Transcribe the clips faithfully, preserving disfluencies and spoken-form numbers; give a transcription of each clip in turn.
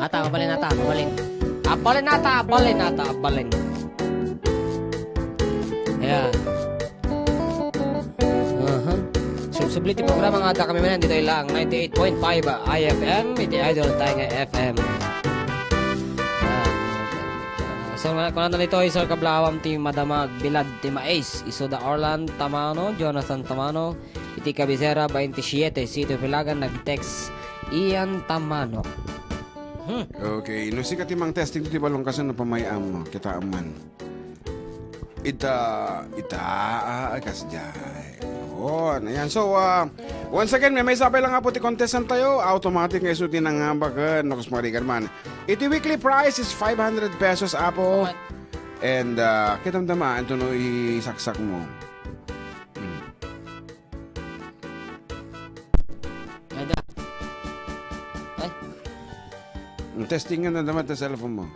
Ata, mabalin ata, mabalin. Abalin ata, abalin ata, abalin. Ayan. Aha. Subsubli ti programa nga adda kami manen ditoy lang ninety-eight point five I F M, iti Idol tayo nga F M. Ah, so, nga, kunana ditoy, Sir Kablawam ti madamag, bilad ti mais, isu da Orlan Tamano, Jonathan Tamano, iti Cabecera twenty-siete, Sitio Pilagan, nag-text, Ian Tamano. Hmm. Okay, no sika ti mang-testing ti balong, kasano pay may-am, kitaem man. Ita, ita, ah, ay, kasdiay. Oo, ayan. So, ah, once again, maymaysa pay lang, Apo, ti contestant tayo. Automatic nga isu ti nangabak, eh, no, kas marigan man. Iti weekly prize is five hundred pesos, Apo. And, ah, kitadam, ah, anto no isaksak mo. Hmm. Ay, da. Ay. Testingan na naman ta cellphone mo.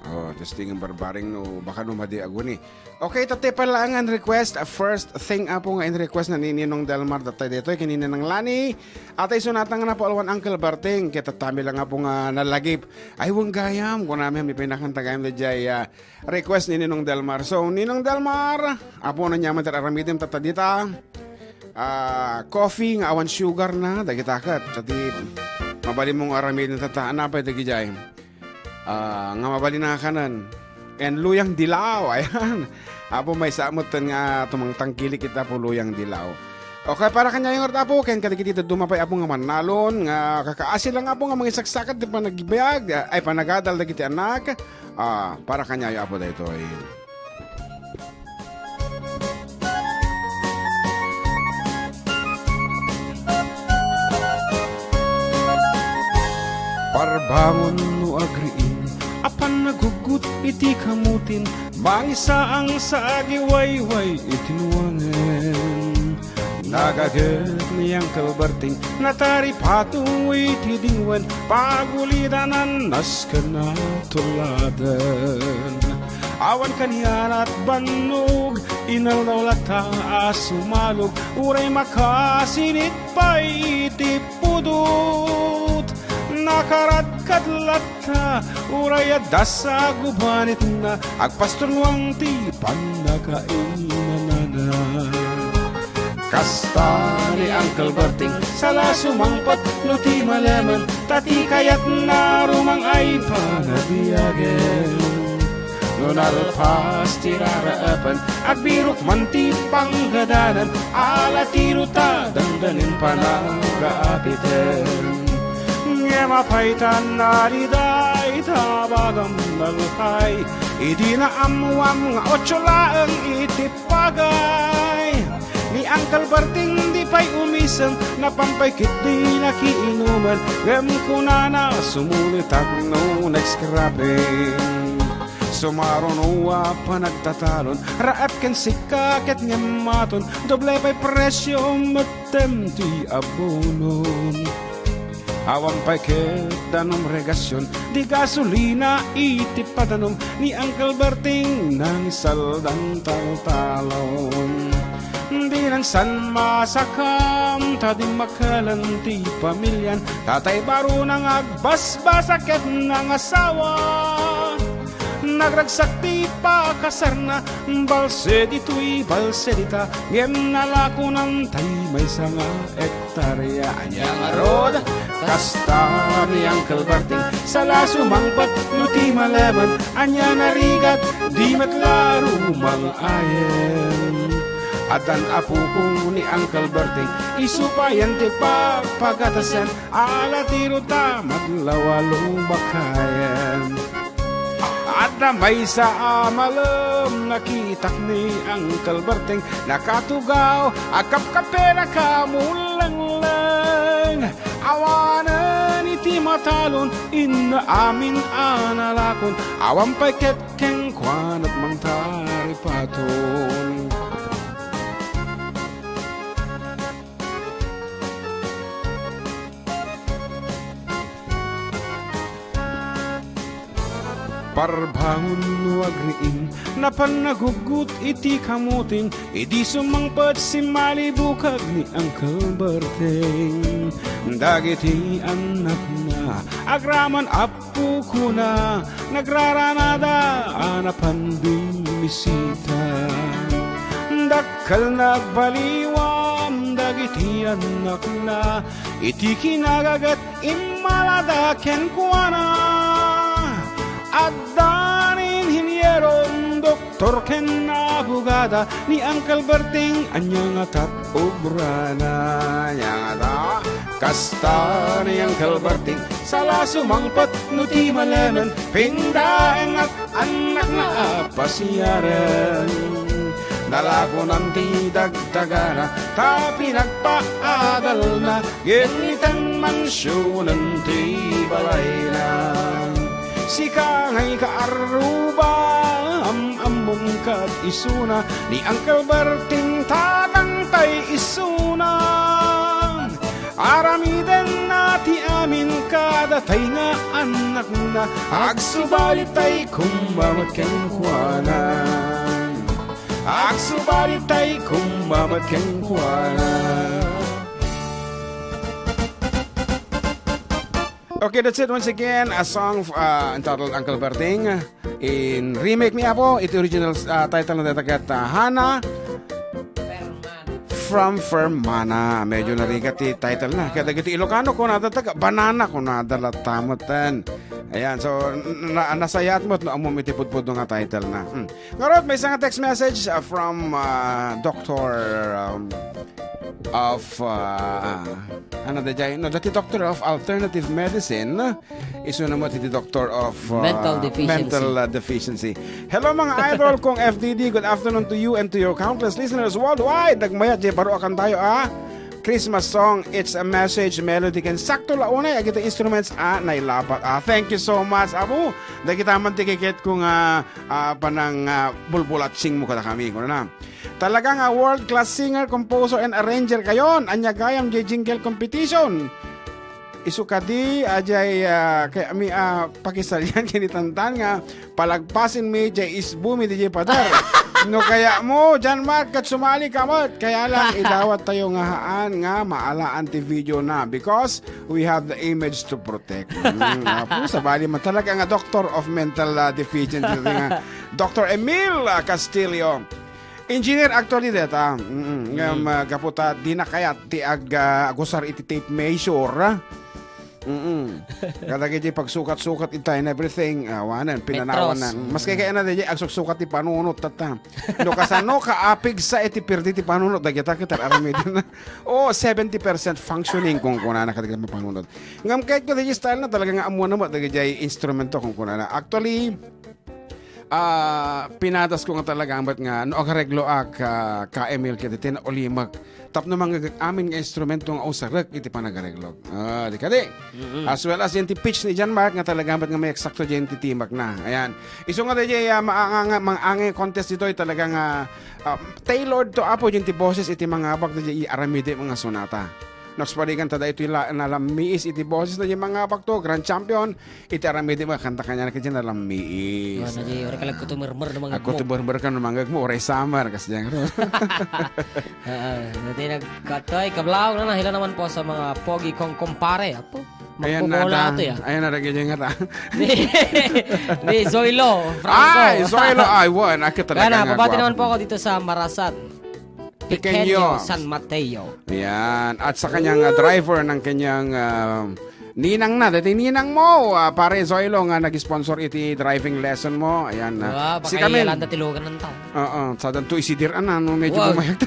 Oh, testingan barbaring no, baka no madi aguni. Okay, tatay pala nga in-request. Ah, first thing, Apo, nga in-request na ni Ninong Delmar, tatay detoy, kanina nang Lani. Atay sunatan nga napauloan Uncle Berting. Kaya tatami lang, Apo, nga nalagip. Ay, wang gayam. Kunami, may pinakanta gayam na jay, ah, request ni Ninong Delmar. So, Ninong Delmar, Apo, ania man ti aramidem tatta dita. Ah, coffee nga awan sugar na, dagita ket. Tadi, mabalin mo nga aramiden tatta. Napay dagijay. Ah, nga mabalin nga kanen. And luyang dilaw, ayan. Apo, maysa met nga tumangtangkilik ita, Apo, luyang dilaw. Okay, para kaniayo ngarud, Apo, ken kadagiti dadduma pay, Apo, nga mannalon, nga kakaasi lang, Apo, nga mangisaksakat ti panagbiag, ay, panagadal dagiti anak. Ah, para kaniayo, Apo, daytoy. Parbangon no agriing a pannaguggut iti kamutin, mangisaang sa agiwayway iti nuangen. Nagaget ni Uncle Berting, nataripato iti dingwen, pagulidanan nasken a tuladen. Awan kanianat bannog, inaldaw latta a sumalog, uray makasinit pay iti pudot. Nakaradkad latta, uray adda sa gubanitna, agpasturnuang ti pannakainanana. Kasta ni Uncle Berting, sala sumangpet no ti malemen, ta ti kayatna rumang ay panabiagen. No nalpas ti raraepen, agbirok man ti panggadanan, ala ti ruta, dangdanen panagaapiten. Ngem apay ta nariday ta bagam nalpay, idi naammoam nga otso laeng iti pagay. Ni Uncle Berting di pay umisem, napan pay ketdi nakiinumen, ngem kunana, sumulitak no next cropping. Sumaruno a panagtatalon, raep ken sika ket ngem maton, doble pay presio met tem ti abonon. Awan pay ket danom regasion, di gasolina iti padanom, ni Uncle Berting nangisaldan taltalon. Dinan san masakam, ta dimmakelen ti pamilian, tatay baruna nga agbasbasa ket nangasawa. Nagragsak ti pakasarna, balse ditoy, balse dita, ngem nalakonan tay maysa nga hektarya. Ania ngarud, kasta ni Uncle Berting, sala sumangpet no ti malemen, ania narigat, di met la rumang-ayen. Addan apupong ni Uncle Berting, isu payen ti pagpagatasen, ala ti ruta, maglawa lubakayen. Adda maysa a malem, nakitak ni Uncle Berting, nakatugaw, agkapkape, nakamulengleng. Awanen iti matalon, inna amin a nalakon, awan pay ket kenkuana mangtaripaton. Parbangon no agriing, napan naguggut iti kamuting, idi sumangpet simmalibukag ni Uncle Berting. Dagiti annakna, agraman appo kuna, nagraranada a napan bimmisita. Dakkel nagbaliwam dagiti annakna, iti kinagaget immalada kenkuana. Adda ni inhinieron, doktor ken abogada, ni Uncle Berting, ania ngata ti obrana? Ania ngata? Kasta ni Uncle Berting, sala sumangpet no ti malemen, pindaengnga ti annakna a pasiaren. Nalakonan ti dagdagana, ta pinagpaadalna, giniten mansionen ti balayna. Sika ngay kaarruba, am-ammom kad isuna, ni Uncle Berting tatangtay isuna. Aramidenna ti amin kadatay nga annakna, agsubalitay kumma met kenkuana. Agsubalitay kumma met kenkuana. Okay, that's it once again. A song uh, entitled Uncle Berting. In remake ni Apo, iti original uh, title na datagat uh, Hana from Fermana. Medyo narigat ti title na. Kaya dagiti Ilocano, kunada taga, banana, kunada latta met. Ayan, so, na, nasayat mo, no, amom iti pudpudno nga title na. Hmm. Ngarud, may isang text message uh, from uh, Doctor um, of, uh, ano da jay? No, dati Doctor of Alternative Medicine. Isu na mo ti Doctor of uh, Mental Deficiency. Mental uh, Deficiency. Hello, mga idol kong F D D. Good afternoon to you and to your countless listeners worldwide. Nagmayat jay baro a kantayo, ah. Christmas song, It's a Message Melody, ken sakto la unay agita instruments a nailapat. Ah, thank you so much, Abu. Dagita man ti kikit ko nga ah, panang ah, bulbulatsing mo kada kami. Kuna na. Talaga nga world class singer, composer, and arranger kayon. Anya gayam jay jingle competition. Isu kadi, ajay, ah, kay ami ah, pakisalian kini tantan nga palagpasin mi jay isbu mi di jay pader. No kaya mo, John Mark, kat sumali ka met. Kaya lang, idawat tayo nga haan nga maalaan ti video na because we have the image to protect. Mm, apo, sabali man talaga nga doctor of mental ah, deficiency nga Doctor Emil ah, Castillo. Engineer actually deta. Mm, nga, mm, ah, gapu ta di na kayat ti ag, ah, agusar iti tape measure. Mm. Kadagiti pagsukat-sukat itay and everything, ah, wanen, pinanawan na. Metros. Mm. Maski kaya na, di, agsuksukat ti panunot, tata. No, kasano, kaapigsa iti pirdi ti panunot, dagita, kita, aramidin na. Oh, seventy percent functioning, kung kunana, kadagiti panunot. Ngam, kahit ko, di, style na, talaga nga, amuan na mo, dagiti instrumento, kung kunana. Actually, ah, pinadas ko nga talaga, ambat nga, no, agareglo ak, ah, ka Emil, kaya, tinaulimak. Tapno mangagak amin nga instrumento nga usarek iti panagareglog. Ah, di kadi. Mm-mm. As well as yan ti pitch ni John Mark nga talaga met nga may eksakto diyan ti timak na. Ayan. Isu nga diay, ah, maanga-, maangay contest ditoy talaga nga, ah, tailored to apo diyan ti boses iti mangabak diay aramide mga sonata. Nagsupadikan ta daytoy la-, nalammiis iti boses na diay mangabak to, grand champion, iti aramide mga kanta kaniana ket diay nalammiis. Ano, di, ora ka nagkutumermer no mangagmo. Agkutumermer ka no mangagmo, oray summer, kas diyan. Oo, dati nagkatoy, kablaw na nahila naman po sa mga pogi kong kumpare. Apo, ayan na magbobola da, ato ya. Ayan na, dagiti nga ta. Ni, ni Zoilo Franco. Ay, Zoilo, ay, wan, akit talaga. Gana, nga pabati gwapo naman po ako dito sa Marasat. Pequeño. Pequeño San Mateo. Ayan. At sa kanyang, ah, driver ng kanyang, ah, ninang na. Dati ninang mo, ah, pare Zoilo nga nag-sponsor iti driving lesson mo. Ayan na. Wow, si baka kami, Yolanda Tilugan ng tao. Oo. Sa danto isidir, ano, medyo, wow, bumayag.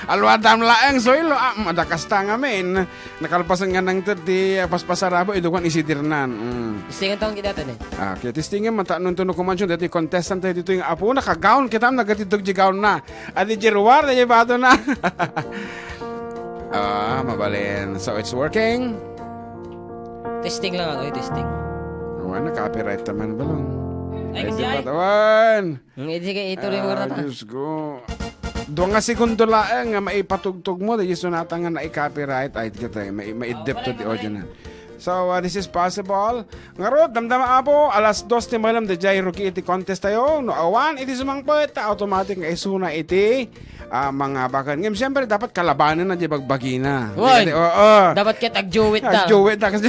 Alwadam laeng, Zoilo. Ah, madakasta nga, men. Nakalpasan nga nang ti, ah, paspasarabo, idukan isidirnan. Mm. Testingan taon kita, ne? Ah, kaya testingan, mata nung tuno kumansyon, dati contestant tayo dito yung apo, naka-gown kita, nagatidog di gown na. Adi di ruar, di bado na. Ah, mabalin. So, it's working. Testing lang ako, eh, testing. Wala na, copyright naman, balong. Ay, kasi di ay. Batawan. Ang, eh, sige, ituloy mo, ah, Rata. Diyos ko. Dua nga segundo laeng nga maipatugtog mo, dahil sonata nga nai-copyright, ay, kita, eh, mai-, maidep to di audio na. So, uh, this is possible. Ngarud, damdama, Apo, alas dos ti malem, daydiay rugi iti contest tayo. No awan iti sumangpet, ta automatic nga isuna iti, ah, mga bakan. Ngem, siyempre, dapat kalabanan na di bagbagina. Wen. Adi, oo. Dapat ket agjuwit da. Agjuwit da kasi.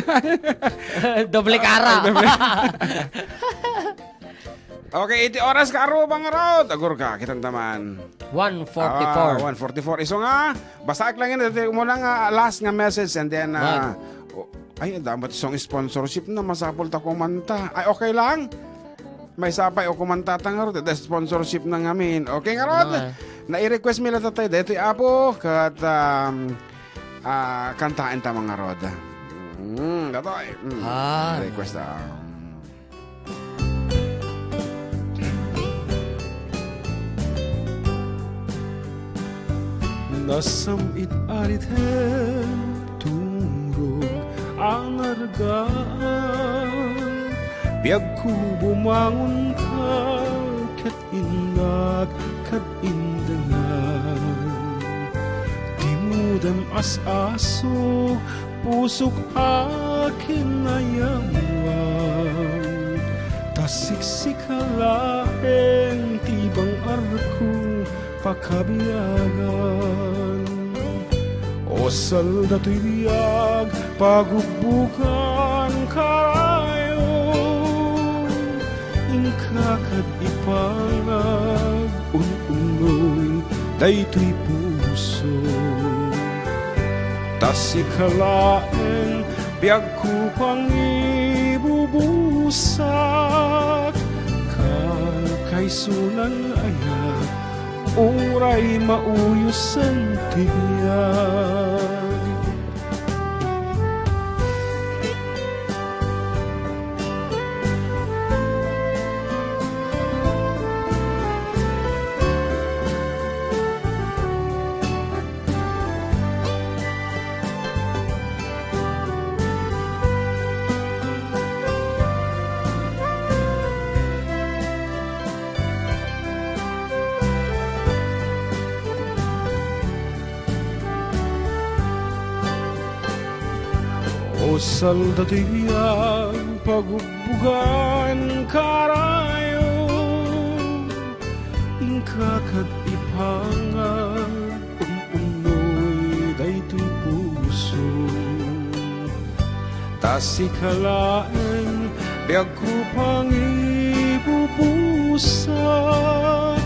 Doble kara. Doble. Okay, iti oras ka, Aruba ngarud. Agur ka, kitan taman. One forty-four. Ah, one forty-four. Isu nga, basaek lang yun. Iti umuna nga last nga message and then, ah, Right. o-, ay, dapat song sponsorship na, masapul ta kumanta. Ay, okay lang? May sapay o kumanta ta ngarud, iti sponsorship na ngamin. Okay, ngarud? Ano, eh? Nai-request mi la tatay, daytoy Apo, kat, um, ah, kantaen ta mga rod. Mm, datoy. Mm, Ah. request, ah. Nasam-it a ritem, tumrog a nargaan, biagko bumangonka, ket innak kad indengak. Timudem as-asuk, pusok a kinayawang, ta siksika laeng ti bang-arko pakabiagan. O salda toy biag, pagubbugan karayo, inka kad ipangag, un-unnoy daytoy puso. Ta sika laeng biagko pangibubusak, kakaysunan ayat, uray mauyosen ti biag. O salda ti biag, pagubbugan karayo, inka kad ipangag, un-unnoy daytoy puso. Ta sika laeng biagko pangibubusak,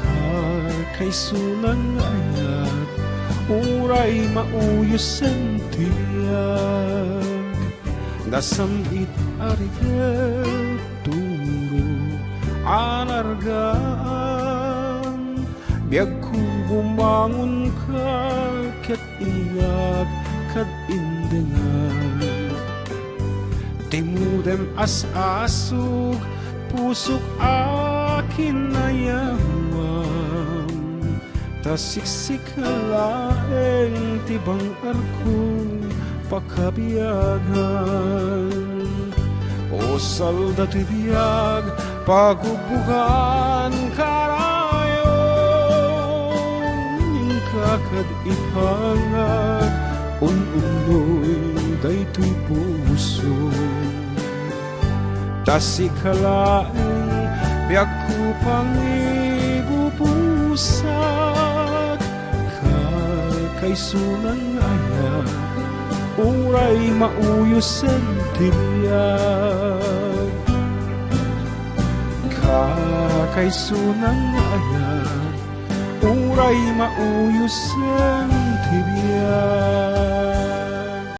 kakaysunan ayat, uray mauyosen ti biag. Nasam-it a riket, tumrog a nargaan, biagko bumangonka ket innak kad indengak. Timudem as-asuk, pusok a kinayawam, ta siksika laeng ti bang-arko pakabiagan. O salda ti biag, pagubbugan karayo, inka kad ipangag, un-unnoy daytoy puso. Ta sika laeng biagko pangibubusak, kakaysunan ayat, uray mauyosen ti biag. Kakaysunan ayat, uray mauyosen ti biag.